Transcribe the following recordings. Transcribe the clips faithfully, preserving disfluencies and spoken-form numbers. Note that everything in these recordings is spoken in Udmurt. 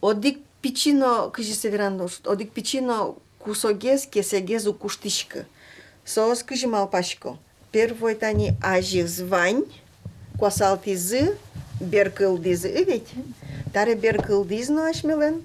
Одӥг пичи но, кызьы сое верано, одӥг пичи но кусогес, кесэгес уг куштӥськы. Соос кызьы малпасько: первой тани азьыз вань, куасалтӥзы, бер кылдӥзы, ы ведь? Таре бер кылдӥз но асьмелэн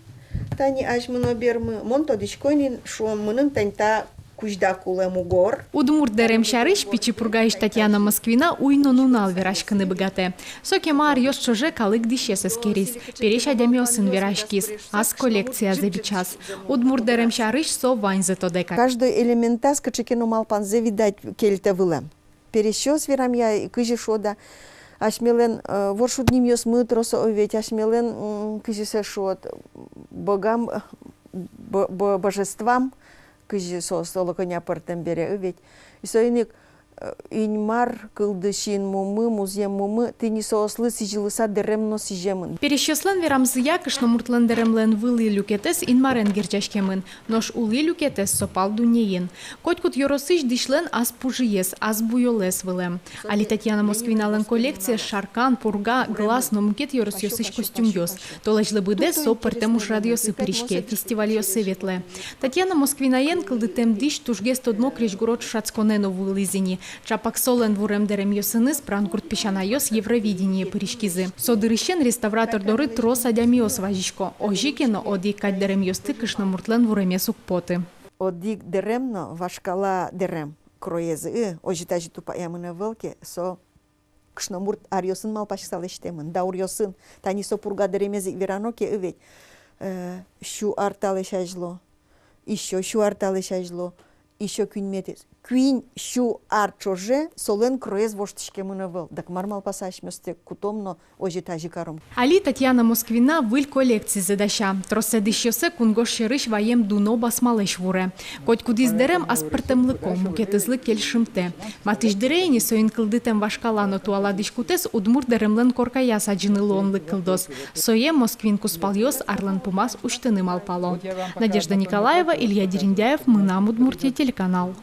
тани азьмы но бермы. Мон тодӥсько ини, шуом, мыным тани та кузьда кулэ мугор. Удмурт дэрем сярысь Пичи Пургаысь Татьяна Москвина уй но нунал вераськыны быгатэ. Со кема аръёс ӵоже калык дӥсез эскериз, пересь адямиосын вераськиз, ас коллекциязэ бичаз. Удмурт дэрем сярысь со ваньзэ тодэ кадь. Каждой элементаз кыӵе ке но малпанзэ, видать, кельтэ вылэм. Пересьёс верамъя, кызьы шуод-а, асьмелэн, э, воршуд нимъёсмы трос, о, ведь асьмелэн, м, кызьы сое шуод, богам, э, бо-, бо-, божествам, кызьы соос оло кӧня пӧртэм бере, ы ведь. И соин ик, э, Инмар, кылдӥсь Инмумы, музъем мумы, тӥни соослы сӥзьылыса дэрем но сӥземын. Пересьёслэн верамзыя, кышномуртлэн дэремлэн вылӥ люкетэз Инмарен герӟаськемын. Нош улӥ люкетэз со пал дуннеын. Котькуд ёросысь дӥсьлэн ас пужыез, ас буёлэз вылэм. Али Татьяна Москвиналэн коллекциез Шаркан, Пурга, Глаз но мукет ёросъёсысь костюмъёс. Толэзьлы быдэ со пӧртэм ужрадъёсы пыриське, фестивальёсы ветлэ. Татьяна Москвинаен кылдытэм дӥсь тужгес тодмо крезьгуро ӵошатсконэ но вуылӥз ини. Чапак солэн вурем дэремъёсыныз Брангурт песянайёс Евровидение пыриськизы. Со дырысен реставратор доры трос адямиос вазисько. Озьы ке но, одӥг кадь дэремъёсты кышномуртлэн вуремез уг поты. Одӥг дэрем но, вашкала дэрем, кроез, ы, озьы-тазьы тупаямын ӧвӧл ке, со кышномурт аръёсын малпаськыса лэсьтэмын, дауръёсын. Тани со Пурга дэремез ик верано ке, ы ведь, э, сю ар талэсь азьло, ещё сю ар талэсь азьло, ещё куиньметӥез. Куинь сю ар ӵоже солэн кроез воштӥськемын ӧвӧл. Дак мар малпаса асьмеос тэк кутом но озьы-тазьы каром. Али Татьяна Москвина выль коллекцизэ дася. Троссэ дӥсьёссэ кунгож сьӧрысь ваем дуно басмалэсь вуре. Котькудӥз дэрем аспӧртэмлыко, мукетызлы кельшымтэ. Матысь дыре ини соин кылдытэм вашкала но туала дӥськутэз удмурт дэремлэн коркаяз адӟыны луонлык кылдоз. Сое Москвин кузпалъёс арлэн пумаз усьтыны малпало. Надежда Николаева, Илья Дерендяев, «Мынам Удмуртие» телеканал.